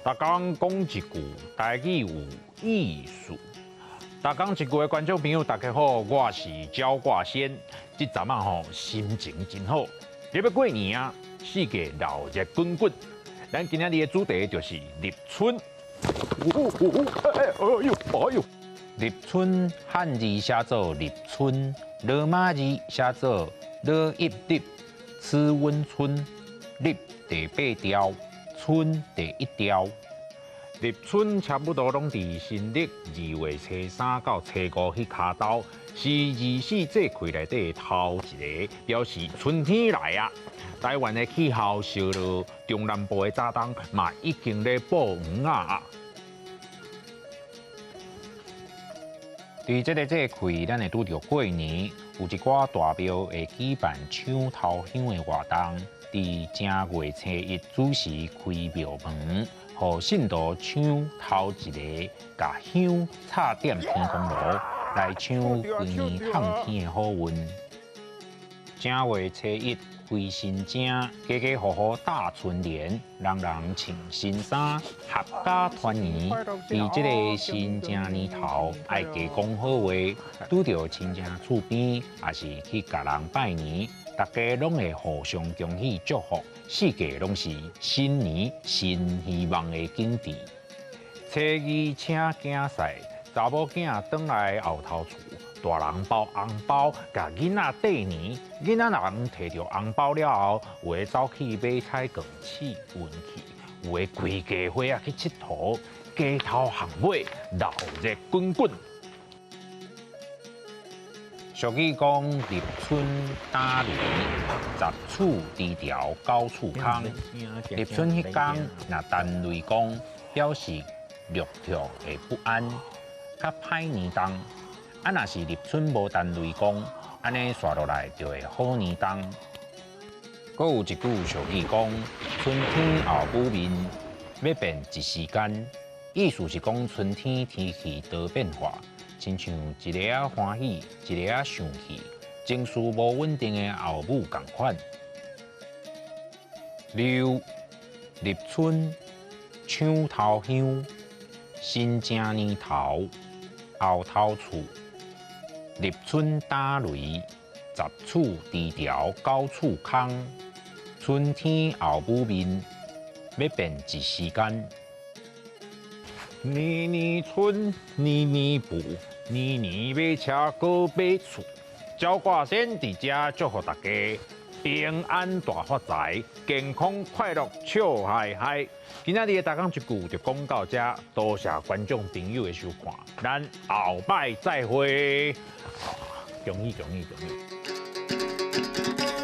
逐工講一句台語有意思。逐工一句的觀眾朋友，大家好，我是焦掛先。這陣仔吼心情真好，入欲過年啊，四界鬧熱滾滾。咱今仔日的主題就是立春。哎呦哎呦！立春漢字寫做立春，羅馬字寫做羅一立，此溫春，立第八條，春第一條。立春差不多攏佇新曆2月初3到初5彼跤頭，是24節氣內底頭一個，表示春天來啊。台灣的氣候燒熱，中南部的早冬嘛已經咧剝黃仔啊。佇這個節氣，咱會拄著過年，有一寡大廟會舉辦搶頭香的活動，佇正月初一準時開廟門，予信徒搶頭一个，共香插點天公爐，來搶規年崁天的好運。正月初一開新正，家家戶戶貼春聯，人人穿新衫，合家團圓。佇這个新正年頭，愛加講好話，拄著親戚厝邊，抑是去共人拜年，大家攏會互相恭喜祝福，四界攏是新年新希望的景致。初二請囝婿，查某囝轉來後頭厝，大人包紅包，共囡仔綴年。囡仔人提著紅包了後，有的走去買彩券試運氣，有的規家伙仔去𨑨迌，街頭巷尾鬧熱滾滾。俗語講立春打雷，十處豬牢九處空。立春彼工，若彈雷公，表示六畜會不安，較歹年冬。啊，若是立春無彈雷公，按呢紲落來就會好年冬。閣有一句俗語講：春天後母面，欲變一時間。意思是講春天天氣多變化，親像一下仔歡喜，一下仔生氣，情緒無穩定的後母仝款。六立春，搶頭香，新正年頭，後頭厝，立春打雷，十處豬牢九處空，春天後母面，欲變一時間。年年春，年年富，年年買車閣買厝。焦掛先佇遮祝福大家平安大發財，健康快樂笑嗨嗨。今仔日的逐工一句就講到遮，多謝觀眾朋友的收看，咱後擺再會。恭喜恭喜恭喜！